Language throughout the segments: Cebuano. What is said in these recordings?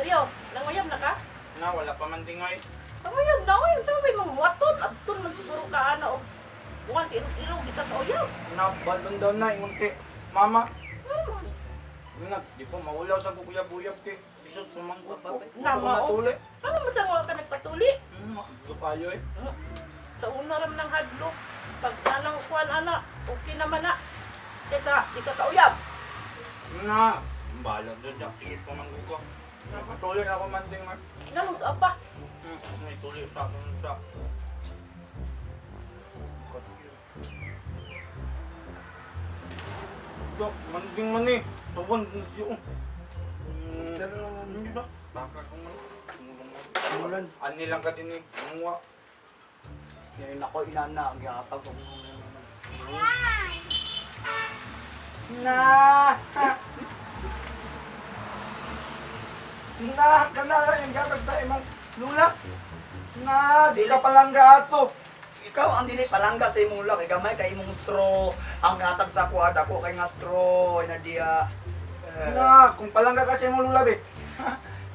Seryo, nanguyab na ka? Na, wala pa man tingay. Nanguyab na, oy. Sa may mga waton, abton man siguro ka ana og buwan si ilog-ilog di ka kauyab. Na, balon daw na, ingon kay mama. Na, di ko maulaw sa bukuyab-buyab kay bisot pumangkot ko. Na, Ako mao. natuli. Ano man sa mga ka nagpatuli? Kayo eh. Sa una ram ng hadlok, pag nanang kuan ana, okay naman na. Kaysa di ka kauyab. Na, balag doon siya. Bisot pumangkot ko. Napatuloy ako man ding man. Nanong sa apa? May tuloy sa akong sa. Dok, manding man eh. Tawon na siya. Oh. Hindi ba? Baka kung Umulan. Ani lang ka din eh. Muwa. Ngayon ako inana, ang gihatag ko. Na! Na, kana yung gatag sa imong lula. Na, di ka palangga ato. Ikaw ang dili palangga sa imong lula kay gamay kay imong straw. Ang gihatag sa ako dako kay nga straw ina diya. Eh, Na, kung palangga ka sa imong lula be. Ha?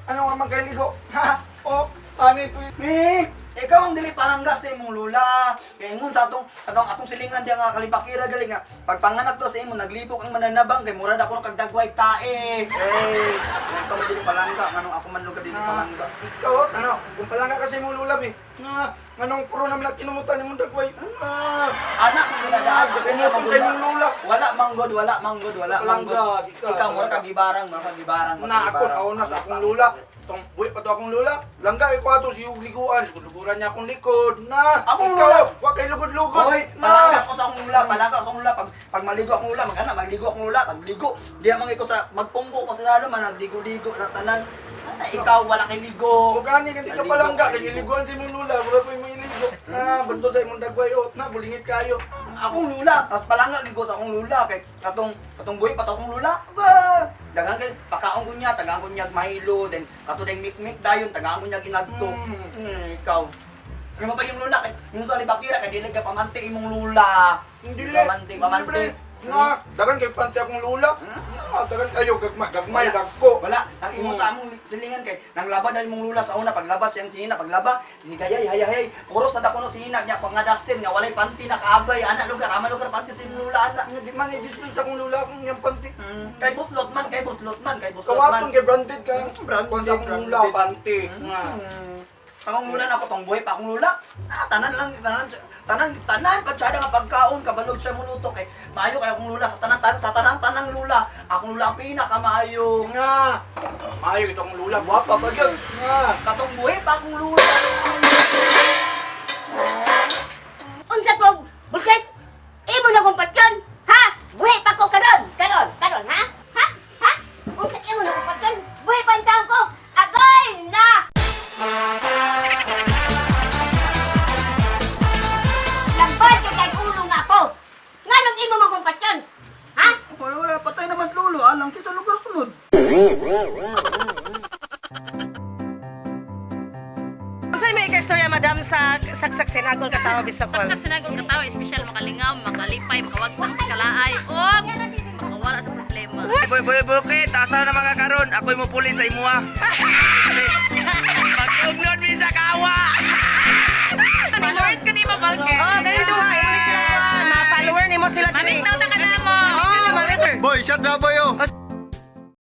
Ano nga man kay ligo? Ha? Oh, ano ito? Eh, ikaw ang dili palangga sa imong lula. Kay ingon sa atong atong atong silingan diya nga kalibakira gali nga pagpanganak to sa imo naglibok ang mananabang kay murad ako ng kagdagway tae. Eh, ikaw man dili palangga nganong ako man lugar dili palangga. Ikaw, ano, kung palangga ka sa imong lula be. Na, nganong puro naman lang kinumutan imong dagway. Ah, Anak kung lula daan, Ah, dili kung sa imong lula. Wala manggod, wala manggod, wala Palangga, manggod. di ka. Ikaw mura ka gibarang, mura ka gibarang. mura Na ka ako sa gibarang. una sa akong lula. Tong buhi pa to akong lula. Langga ko ato si liguan, luguran niya akong likod. Na, Akong ikaw, lula. wa kay lugod-lugod. Hoy, Na. palangga ko sa akong lula, palangga ko sa akong lula. Pag maligo akong lula, mag-ana, magligo akong lula, pagligo. Di man ko sa magpungko ko sa lalo man nagligo-ligo na tanan. Ana, ikaw wala kay ligo. O gani kan di ka Maligo, palangga kay maligo. liguan si imong lula, mura pa imong iligo. Na, bantod sa imong dagway oh. Na, bulingit kayo. Akong lula, tas palangga gid ko sa akong lula kay katong katong buhi pa to akong lula. Ba, daghan kay pakaon ko niya, tagaan ko niya Milo, then kato dayng mikmik dayon, tagaan ko niya ginagto. Ikaw. Kaya pa yung lula kay yung sa libakira kay dili ka pamante imong lula. Hindi Pamante, pamante. Na, dagan kay pante akong lula. Na, dagan kayo gagmay, gagmay Wala. dagko. Wala, ang imong sa among silingan kay nang laba na imong lula sa una paglabas siyang sinina paglaba sigayay hay hay puro sa dako no sinina niya pag nga Dustin nga walay panty na kaabay ana lugar ama lugar panty sa imong lula ana. Nga di man i-display sa akong lula akong yang panty. Kay buslot man, kay buslot man, kay buslot man. Kawaton kay branded ka. Branded, Kung sa akong lula branded. panty. Nga. Akong lula na ako tong buhay pa akong lula. Ah, tanan lang, tanan, tanan, tanan, patsada nga pagkaon, kabalog siya muluto kay maayo kay akong lula sa tanan, tanan, sa tanan, tanang lula. Akong lula ang pinakamaayo. Nga. Maayo ito akong lula, guwapa pa gyud. Nga. Katong buhay pa akong lula. Unsa ko bulkit? Imo na kong patyon, ha? Buhi pa ko karon, karon, karon, ha? Ha? Ha? Unsa imo na kong patyon? Buhi pa ang taon ko. Agoy na! Lambad yung kay ulo nga ako. Nganong imo man kong patyon? Ha? Wala, wala, patay naman lolo, alang sa lugar sunod. Unsay may istorya madam sa saksak sinagol katawa bisakol? Saksak sinagol katawa, espesyal makalingaw, makalipay, makawagtang sa kalaay, ug makawala sa problema. Boy, boy, bukit, asa na mga karon? Ako'y mupuli sa imuha. Pag-ugnod mi sa kawa. Followers ka ni Mabalke. Oh, galing duha imo ni sila kuan, mga follower nimo sila diri. Mamit daw ta ka namo. Oh, mamit. Boy, shot sa boy oh.